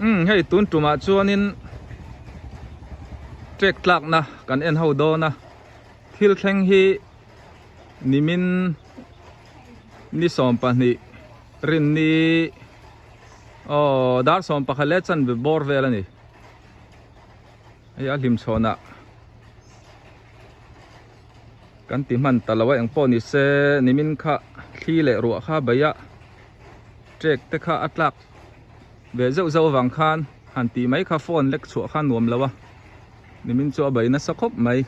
Umm hei tun tumah chuanin trek tlakna kan en ho dawn a, thil thleng hi nimin ni 12 rinni aw dar 11 leh chanve bawr vel a ni. Hei a hlim chhawnah kan ti hman ta lo a engpawh ni se nimin kha thli leh ruah kha beih a trek te kha a tlak ve zeuh zeuh avang khan han tih mai kha phone lek chhuah kha nuam lo a nimin chu a bei nasa khawp mai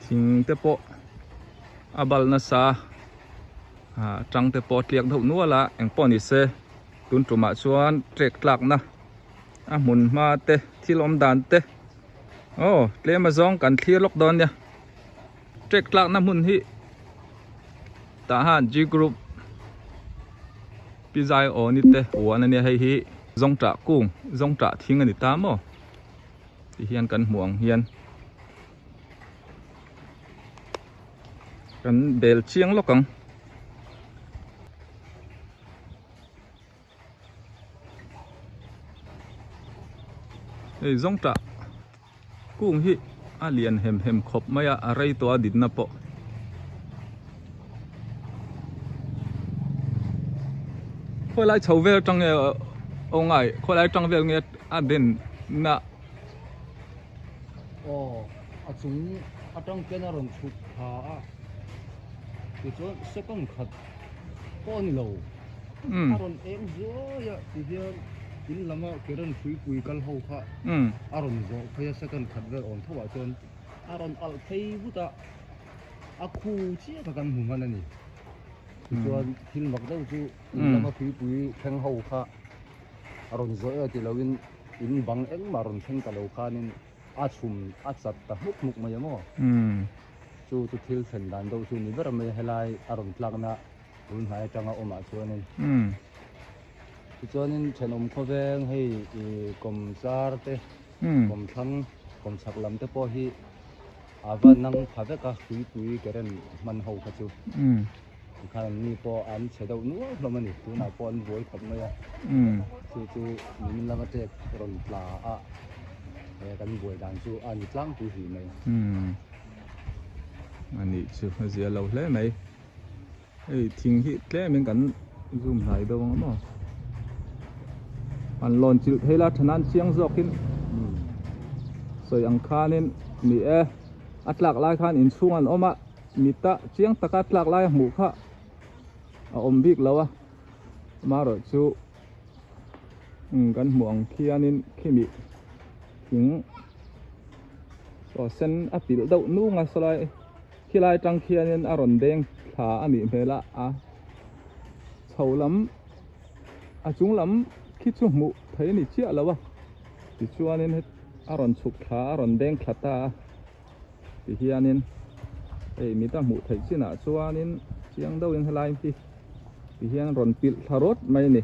thing te pawh a bal nasa ah tang te pawh a tliak deuh nual a engpawh ni se tun tumah chuan trek tlakna a hmun hma te thil awm dan te aw tlem azawng kan thlir lawk dawn nia trek tlakna hmun hi tah han G group pi zai aw ni te huan ania hei hi zawngṭah kung zawngṭah thing ani ta maw ti hian kan hmuh ang hian kan bel chiang lawk ang. Hei zawngṭah kung hi a lian hem hem khawp mai a a rei tawh a dinna pawh. Khawi lai chho vel atang nge aw ngai khawi lai atang vel nge a den na. Aw a chung atang khian a rawn chhuk thla a tichuan second khat pawh a ni lo. A rawn eng zuai a ti hian in lama current hruipui kal ho kha a rawn zawh phei a second khat vel awm tho ah chuan a rawn alh phei vut a a khu chiah kha kan hmu hman a ni tichuan thil mak deuh chu in lama hruipui thleng ho kha a rawn zawh e ti loin in bang engmah rawn thleng ta lo khanin a chhum a chat ta hmuk hmuk mai a maw chu chu thil thlen dan deuh chu ni ber mai a helai a rawn tlakna. Tun hnai atanga awmah chuanin tichuanin thenawm khawveng hei ih kawmchar te kawmthlang kawmchhak lam te pawh hi a va nang pha vek a tuipui current hman ho kha chu tikhan an ni pawh an chhe deuh nual hlawm a ni tunah pawh an buai khawp mai a chu chu nimin lama tek rawn tla a he kan buai dan chu a ni tlangpui hlih mai. A nih chu a zia lo hle mai. Hei thing hi tlem in kan zoom hnai deuh ang maw an lawn chilh thei la thanan chiang zawk in sawi ang khan in ni e a tlak lai khan inchhung an awm a mita chiang taka tlak lai a hmuh kha a awm bik lo a amaherawh chu kan hmuh ang khian in khimi thing saw sen a pilh deuh nung a sawlai. Khilai atang khianin a rawn deng thla a nih hmel a, a chho lam a chung lam khi chu hmuh theih a ni chiah lo a, tichuanin het a rawn chhuk thla a rawn deng thla ta a, tihianin hei mita hmuh theih chinah chuanin chiang deuhin helai hi tihian rawn pilh thla rawt mai a ni,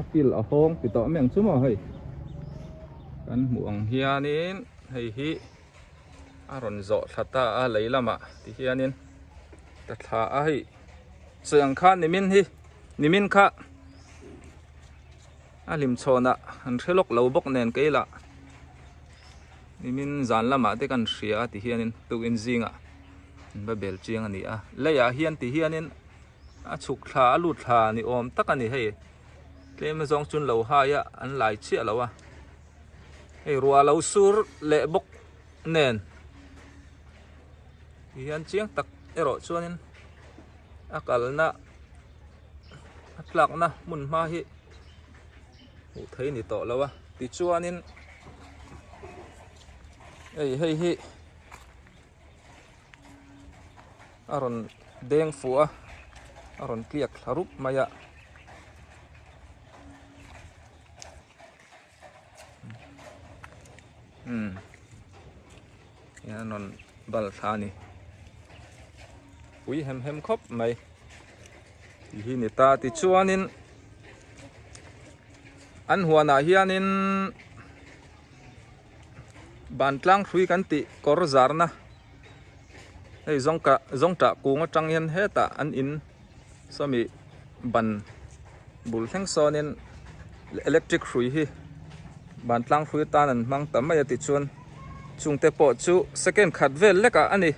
a pilh a hawng ti tawh mai ang chu maw hei kan hmuh ang hianin hei hi. A rawn zawh thla ta a lei lamah ti hianin ta thla a hei sawi ang khan nimin hi nimin kha a hlim chhawnah an hre lawk lo bawk nen kei lah nimin zan lamah te kan hria a ti hianin tukin zingah an va bel chiang a ni a leiah hian ti hianin a chhuk thla a lut thla ni awm tak a ni hei tlem azawng chuan lo hai a an lai chiah lo a. Hei ruah lo sur leh bawk nen ti hian chiang tak erawh chuanin a kalna a tlakna hmun hma hi hmuh theih a ni tawh lo a tichuanin hei hei hi a rawn deng fuh a a rawn tliak thla rup mai a. Umm hian an rawn bal thla a ni pui hem hem khawp mai tih hi ni ta tichuanin an huanah hianin bantlang hrui kan tih kawr zarna hei zawngkah zawngtah kung atang hian hetah an in sawmi ban bul thleng sawnin. Electric hrui hi vantlang hrui atan an hmang ta mai a tichuan chungte pawh chu second khat vel lek ah a ni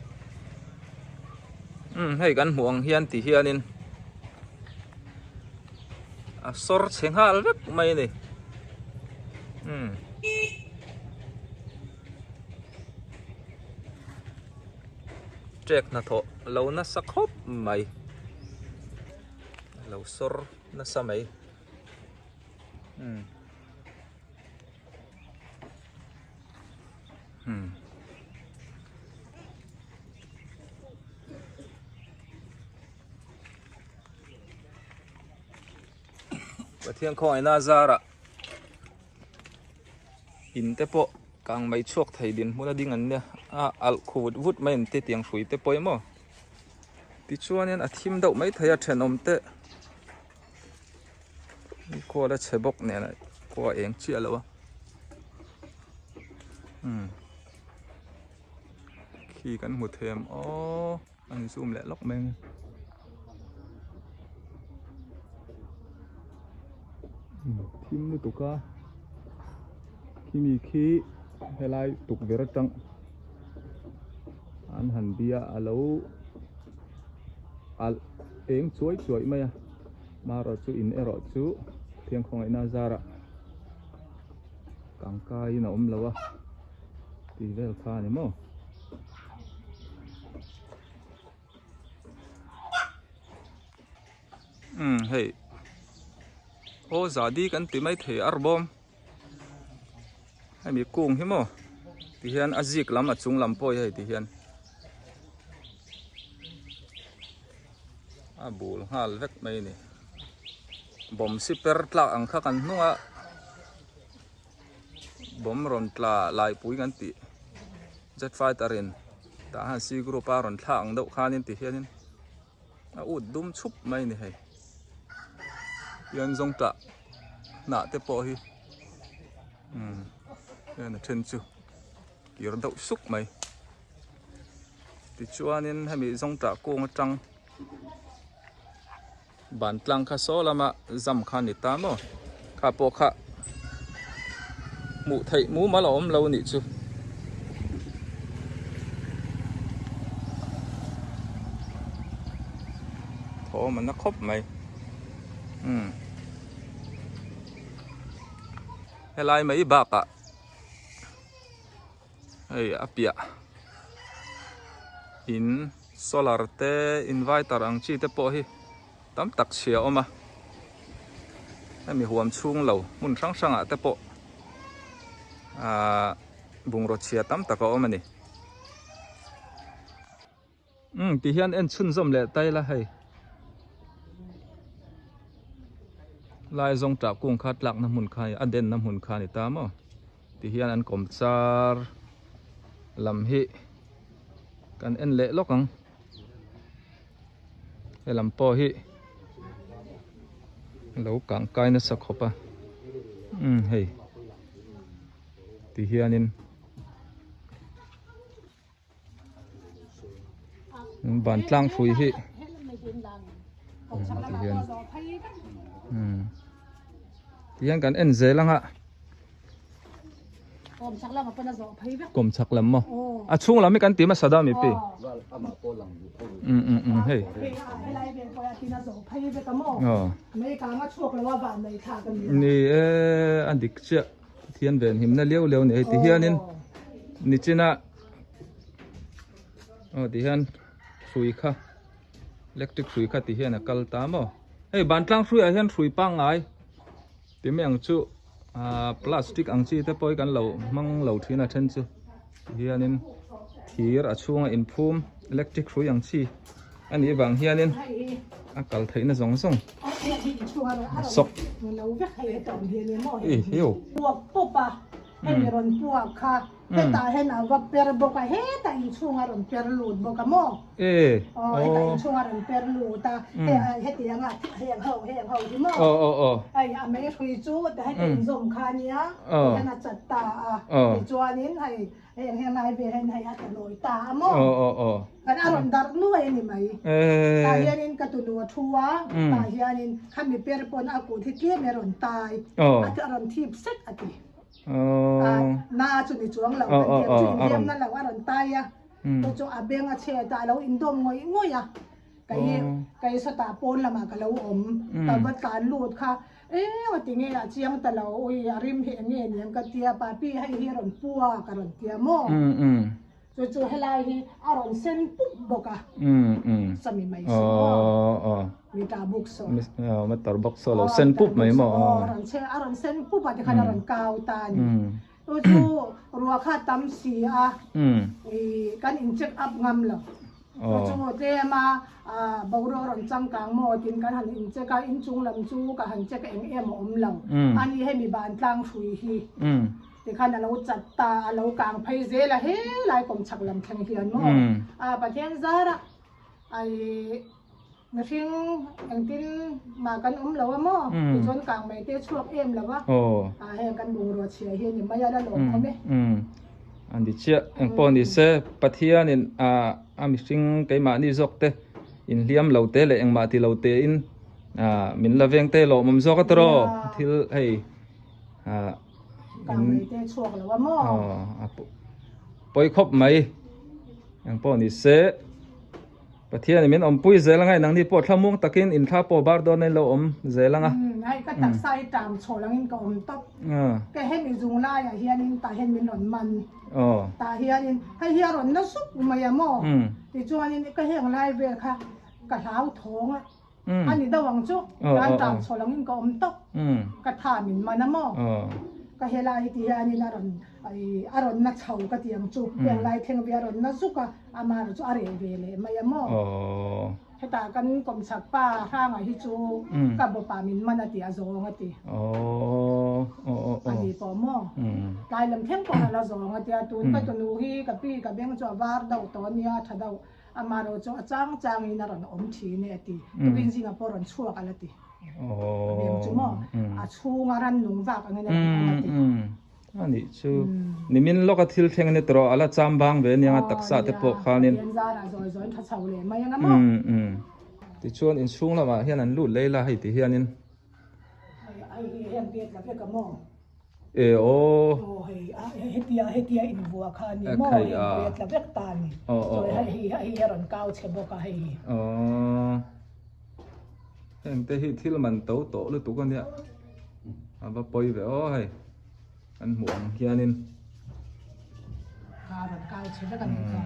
umm hei kan hmuh ang hian ti hianin a sawr chhe nghal vek mai a ni umm. Trek hnathawh lo nasa khawp mai a lo sawr nasa mai. Umm umm Pathian khawngaihna zarah in te pawh kang mai chhuak thei dinhmun a ding an nia a alh khu vut vut mai an ti tiang hrui te pawh emaw tichuanin a thim deuh mai thei a thenawm te. Khual a chhe bawk nen a khua a eng chiah lo a umm khi kan hmu thei ang aw an zoom leh lawk mai ang umm thim lutuk a khimi khi helai tukverh atang an han bia a lo alh eng chuai chuai mai a marawh chu in erawh chu thiang khawngaihna zarah tangkaiin a awm lo a tih vel kha a ni maw. Umm hei aw zadi kan ti mai thei arbawm hemi kung hi maw ti hian a zik lam a chung lam pawh hi hei ti hian. A bul nghal vek mai a ni bawm siper tlak ang kha kan hnung a bawm rawn tla laipui kan tih jet fighter in tah hian c group a rawn thlak ang deuh khanin ti hianin a ut dum chhup mai a ni hei tian zawng tah hnah te pawh hi umm hian a then chu kir deuh suk mai. Tichuanin hemi zawngtah kung atang ban tlang kha saw lama zam kha a ni ta maw kha pawh kha hmuh theih mumal a awm lo nih chu. Thawm a na khawp mai umm helai mai bakah. Hei a piah in solar te inverter ang chi te pawh hi tam tak chhia a awm a hemi huam chhung lo hmun hrang hrang ah te pawh ahh bungraw chhia tam tak a awm a ni. Umm ti hian en chhunzawm leh ta ila hei lai zawng tah kung kha tlakna hmun kha a denna hmun kha a ni ta maw ti hian an kawm char lam hi kan en leh lawk ang helam pawh hi lo kang kai nasa khawp a umm hei ti hianin. Vantlang hrui hi tihian tihian kan en zel ang a kawm chhak lam maw a chhung lam hi kan ti hmasa da mi pi um um um hei aw ni e a dik chiah Pathian ven himna liau liau a ni hei ti hianin nichina aw ti hian hrui kha electric hrui kha ti hian a kal ta maw hei vantlang hrui ah hian hrui pangngai ti mai ang chu ah plastic ang chi te pawh hi kan lo hmang lo thin a then chu ti hianin thir a chhunga inphum electric hrui ang chi a nih vang hianin a kal theihna zawng zawng sawk i hiu. Hetah hian a va per bawk a, hetah inchhung a rawn per lut bawk a maw? Aw, hetah inchhung a rawn per lut a, hetiang a heng ho heng ho hi maw? Hei a mei hrui chu heti inzawm kha a nia, tihian a chat ta a, tichuanin hei heng heng lai vel hian hei a tla nawi ta a maw? Kan a rawn darh nuai a ni mai. Tah hianin ka tunu a thu a, tah hianin khami per pawn a kut hi tlem a rawn tai, a rawn thip sek a ti. Na chu ni chuang lo kan thiam chu inhliamna lo a rawn tai a, chu chu a beng a chhet a, a lo indawm ngawih ngawih a, kei kei sawtah pawn lamah ka lo awm, ka va tlan lut kha eng a ti nge a chiang ta lo, ui a rim hi eng nge niang ka tia, papi hei hi a rawn pua ka rawn tia maw? Chu chu helai hi a rawn sen pup bawk a, sawmi mai saw aw, mita buk saw. Meter bawk saw lo sen pup mai maw? Aw, a rawn sen pup a tikhan a rawn kau ta a ni. Chu chu ruah kha a tam si a, kan in check up ngam lo. Chu chu tlem a boruak rawn changkang maw tiin kan han in check a, inchung lam chu ka han check eng em a awm lo. Ani hemi vantlang hrui hi. Tikhan a lo chat ta, a lo kang phei zel a helai kawmchhak lam thleng hian maw? A Pathian zarah ai mihring engtin mah kan awm lo a maw? Tichuan kang mai te chhuak em lo a, a heng kan bungrua chhia hi a ni mai a la lawm khawm e. An ti chiah, engpawh ni se Pathianin a mihring keimahni zawk te inhliam lo te leh engmah ti lo tein min la veng te lawmawm zawk a tawrh aw, thil hei. Kang mai te chhuak lo a maw? Aw, a pawi khawp mai. Eng pawh ni se, Pathian in min awmpui zel anga nangni pawh thlamuang takin in thla pawh bar dawn a lo awm zel anga. Hei ka taksa hi ṭam chhawl angin ka awm tawp. Ka hemi zung laiah hianin tah hian min rawn man. Tah hianin hei hi a rawn na zuk mai a maw? Tichuanin ka heng lai vel kha ka hlauthawng a. A ni deuh ang chu, kan tan chho langin ka awm tawp, ka tha min man a maw? Ka helai hi ti hianin a rawn a rawn na chho ka ti ang chu, heng lai thleng ve a rawn na zuk a, ama erawh chu a reh ve leh mai a maw? Hetah kan kawmchhak pa hranga hi chu ka bawpa min man a ti a zawng a ti. A ni pawh maw? Tlai lam thleng pawh a la zawng a tia, tun ka tunu hi ka pi ka beng chu a var deuh tawh a nia, a tha deuh. Amaherawh chu a chang changin a rawn awm thin e a ti. Tukin zingah pawh rawn chhuak a la ti. A beng chu maw? A chhunga rannung vak angin a rawn awm a ti. A nih chu. Nimin lawka thil thleng a ni tawh a la cham bang ve aniang a taksa te pawh khanin. Aw nia, Pathian zarah zawi zawiin tha chho leh mai anga maw? Tichuan inchhung lamah hian an lut lei la hei ti hianin. Hei hi heng pek la vek a maw? E aw. Aw hei a hetia hetia invuah kha a ni maw hei pui a tla vek ta a ni. Chawi hei hi hei a rawn kau chhe bawk a hei hi. Aw. Heng te hi thil man to tawh lutuk a nia. A va pawi ve aw hei. Kan hmuh ang hianin. Kha rawn kau chhe vek a nih kha.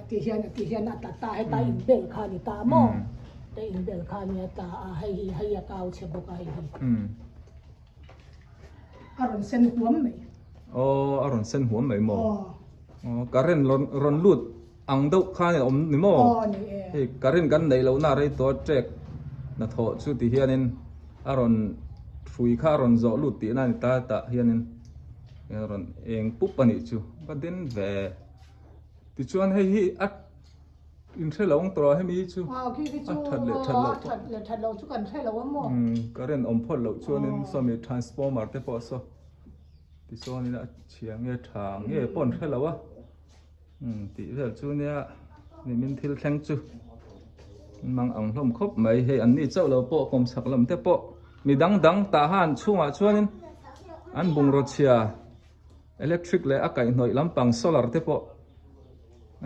Ti hian ti hian a tla ta heta inbel kha a ni ta maw? Te inbel kha a ni a tla a hei hi hei a kau chhe bawk a hei hi. A rawn sen huam mai. Aw a rawn sen huam mai maw? Aw current rawn rawn lut ang deuh khan a awm ni maw? Aw ni e. Hei current kan neih lohna rei tawh trek hnathawh chu ti hianin a rawn hrui kha a rawn zawh lut tihna a ni ta tah hianin a rawn eng pup a nih chu va den ve. Tichuan hei hi a inhre lo ang tawh a hemi hi chu a that leh that loh pawh. A that leh that loh chu kan hre lo a maw? Current awm phawt loh chuanin sawmi transformer te pawh saw tichuanin a chhia nge tha nge pawh an hre lo a tih vel chu nia nimin thil thleng chu mang ang hlawm khawp mai hei an ni chauh lo pawh kawmchhak lam te pawh mi dang dang tah han chhungah chuanin an bungraw chhia. Electric leh a kaihhnawih lampang solar te pawh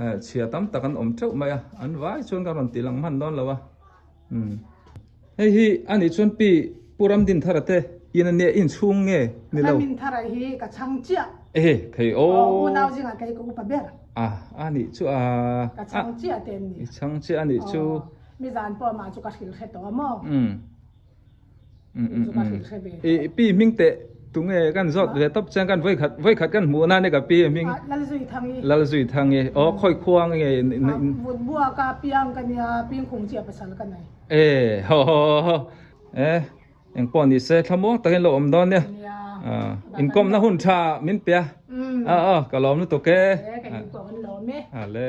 eh chhia tam tak an awm teuh mai a an vai chuan ka rawn tih lang hman dawn lo a umm hei hi a nih chuan pi Pu Ramdinthara te in a nia inchhung nge ni lo. Ramdinthara hi ka chhang chiah. Ehe thei aw. Aw unau zingah kei ka upa ber. A a nih chu a. Ka chhang chiah te an ni. I chhang chiah a nih chu. Aw mi zan pawh mah chu ka hrilh hre tawh a maw. Umm. I pi hming teh tunge kan zawt ve tawp chuan kan vawikhat vawikhat kan hmuh na nia ka pi hming Lalzuithangi Lalzuithangi aw khawi khua nge Vutbuaka piang ka nia Pingkhung chiah pasal ka nei e ho ho ho e engpawh ni se thlamuang takin lo awm dawn nia nia. Inkawmna hun tha min pe a. Aw aw ka lawm lutuk e. Ka inkawm an lawm e. A le.